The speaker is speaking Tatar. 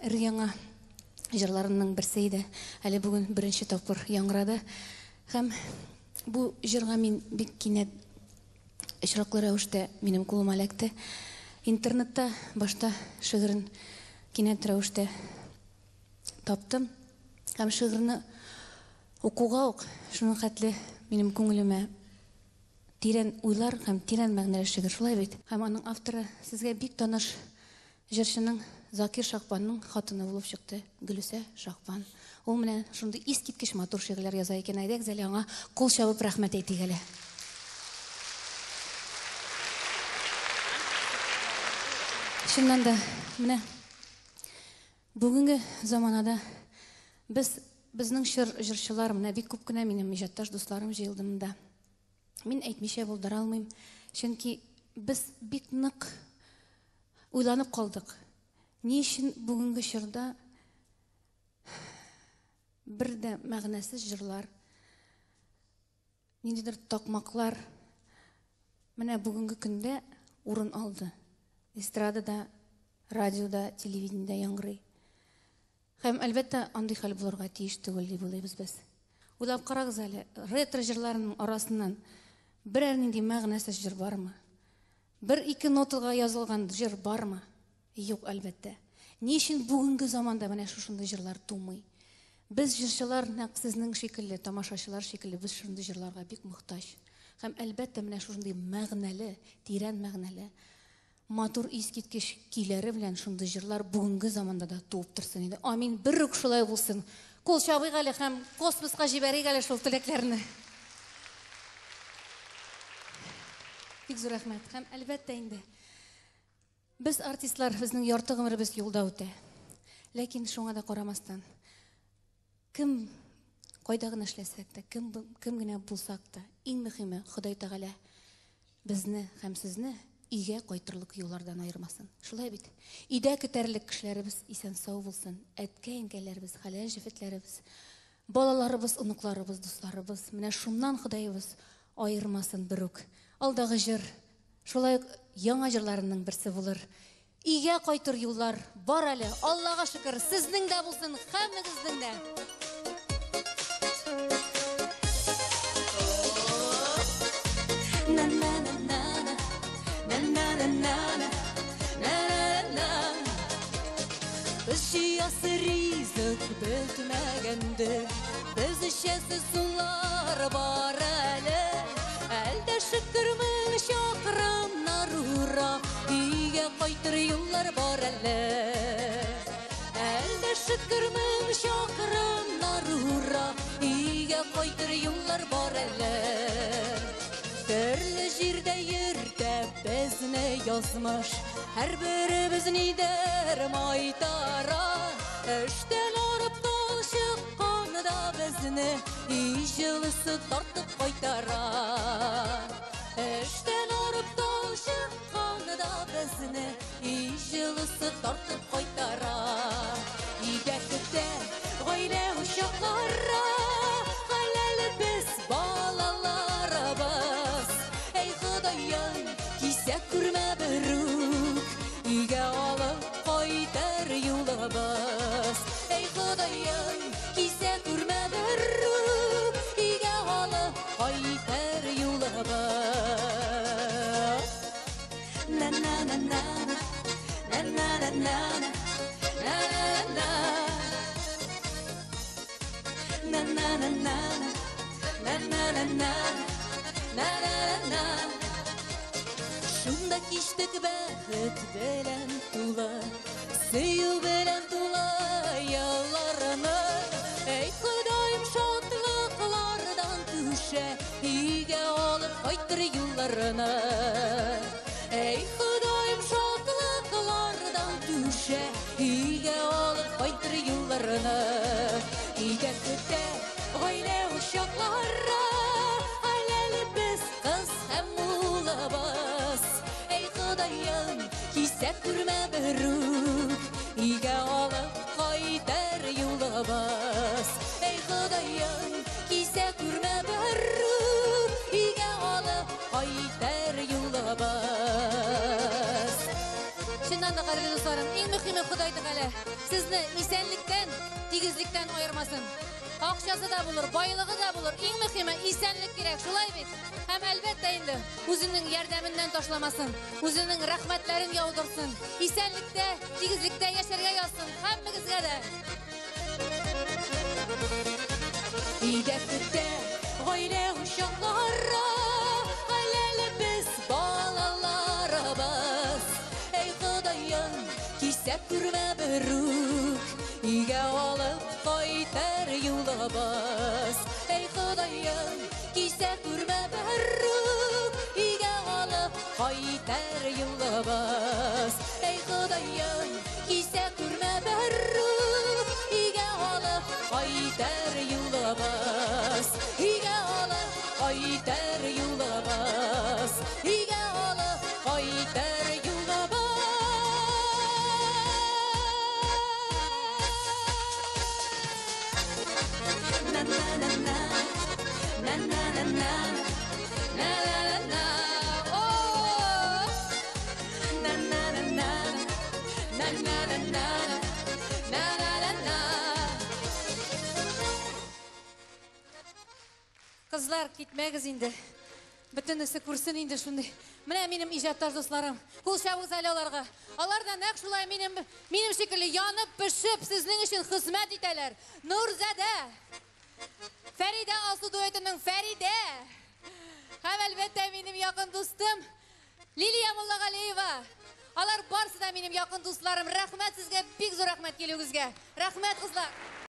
өр-яңа җырларымның берсе иде. Әле бүген беренче тапкыр яңгырады. Һәм бу җырга мин бик кинәт очраклы рәвештә минем кулыма эләкте. Интернетта башта шигырен кинәт рәвештә таптым. Һәм шигырьне укуга ук шуның хәтле минем күңелемә тирән уйлар һәм тирән мәгънәле шигырь, шулай бит? Һәм аның авторы сезгә бик таныш җырчының Закир Шахбанның хатыны булып чыкты, Гөлүсә Шахбан. Ул менә шундый искиткеч матур шигырьләр яза икән. Әйдәгез әле аңа кул чабып рәхмәт әйтик әле. Чыннан да, менә бүгенге заманада без безнең чор җырчылар, менә бик күп кенә минем иҗатташ дусларым җыелды монда. Мин әйтмичә булдыра алмыйм, чөнки без бик нык уйланып калдык. Ни өчен бүгенге чорда бер дә мәгънәсез җырлар, ниндидер такмаклар менә бүгенге көндә урын алды. Эстрадада, радиода, телевидениедә яңгырый. Һәм, әлбәттә, андый хәл булырга тиеш түгел дип уйлыйбыз без. Уйлап карагыз әле, ретро җырларының арасыннан берәр нинди мәгънәсез җыр бармы? Бер-ике нотага язылган җыр бармы? Юк, әлбәттә. Ни өчен бүгенге заманда менә шушындый җырлар тумый? Без җырчылар нәкъ сезнең шикелле, тамашачылар шикелле, без шундый җырларга бик мохтаҗ. Һәм, әлбәттә, менә шушындый мәгънәле, тирән мәгънәле, матур искиткеч көйләре белән шундый җырлар бүгенге заманда да туып торсын иде. Амин, бер үк шулай булсын. Кул чабыйк әле һәм космоска җибәрик әле шул теләкләрне. Бик зур рәхмәт. Һәм әлбәттә инде без артистлар, безнең ярты гомеребез юлда үтә. Ләкин шуңа да карамастан, кем кайда гына эшләсәк тә, кем, кем генә булсак та, иң мөһиме Ходай Тәгалә безне һәм сезне өйгә кайтырлык юллардан аермасын. Шулай бит? Өйдә көтәрлек кешеләребез исән-сау булсын. Әткәй-әнкәйләребез, хәләл җефетләребез, балаларыбыз, оныкларыбыз, дусларыбыз. Менә шуннан Ходаебыз аермасын берүк. Алдагы җыр шулай ук яңа җырларының берсе булыр. Өйгә кайтыр юллар бар әле, Аллага шөкер, сезнең дә булсын, һәммәгезнең дә. Без җыясы ризык бетмәгәндер, без эчәсе сулар бар әле. Әлдә шөкер мең чакрымнар ура, өйгә кайтыр юллар бар әле. Әлдә шөкер мең чакрымнар ура, өйгә кайтыр юллар бар әле. Төрле җирдә йөртә безне язмыш, һәрберебез нидер майтара. Эштән арып талчыккан да безне өй җылысы тартып кайтара. Эштән арып талчыккан да безне өй җылысы тартып кайтара. Өйдә көтә гаилә учаклары, хәләл без балаларыбыз. Әй Ходаем, кисә күрмә берүк, өйгә алып кайтыр юлыбыз. Әй Ходаем, кисә күрмә берүк, өйгә алып кайтыр юлыбыз. На-на-на-на, на-на-на-на, на-на-на. На-на-на-на, на-на-на-на, на-на-на. Шунда кичтек бәхет белән тулы, сөю белән тулы елларны. Әй Ходаем, шатлыклардан түшә, өйгә алып кайтыр юлларны. Әй Ходаем, шатлыклардан түшә, өйгә алып кайтыр юлларны. Өйдә көтә гаилә учаклары, хәләл без кыз һәм улыбыз. Әй Ходаем, кисә күрмә берүк, өйгә алып кайтыр юлыбыз. Әй Ходаем, кисә күрмә берүк, өйгә алып кайтыр юлыбыз. Чыннан да, кадерле дусларым, Иң мөһиме Ходай Тәгалә сезне исәнлектән, тигезлектән аермасын. Акчасы да булыр, байлыгы да булыр. Иң мөһиме исәнлек кирәк, шулай бит? Һәм әлбәттә инде үзенең ярдәменнән ташламасын, үзенең рәхмәтләрен яудырсын. Исәнлектә, тигезлектә яшәргә язсын һәммәгезгә дә. Өйдә көтә гаилә учаклары, гаиләлебез, балаларыбыз. Әй Ходаем, кисә күрмә берүк, өйгә алып кайтыр юлыбыз. Әй Ходаем, кисә күрмә берүк, өйгә алып кайтыр юлыбыз. Әй Ходаем, кисә күрмә берүк, өйгә алып кайтыр юлыбыз. Өйгә алып кайтыр юлыбыз. Өйгә алып кайтыр юлыбыз. На на на на, на на на на, на на на на. О! На на на на, на на на на, на на на на. Кызлар, китмәгез инде. Бөтенесе күрсен инде шундый. Менә минем иҗатташ дусларым. Кул чабыгыз әле аларга. Алар да нәкъ шулай минем минем шикелле янып пешеп сезнең өчен хезмәт итәләр. Нурзадә. Фәридә Алсу дуэтының Фәридә. Һәм әлбәттә минем якын дустым Лилия Муллагалиева. Алар барысы да минем якын дусларым. Рәхмәт сезгә, бик зур рәхмәт килүегезгә. Рәхмәт, кызлар.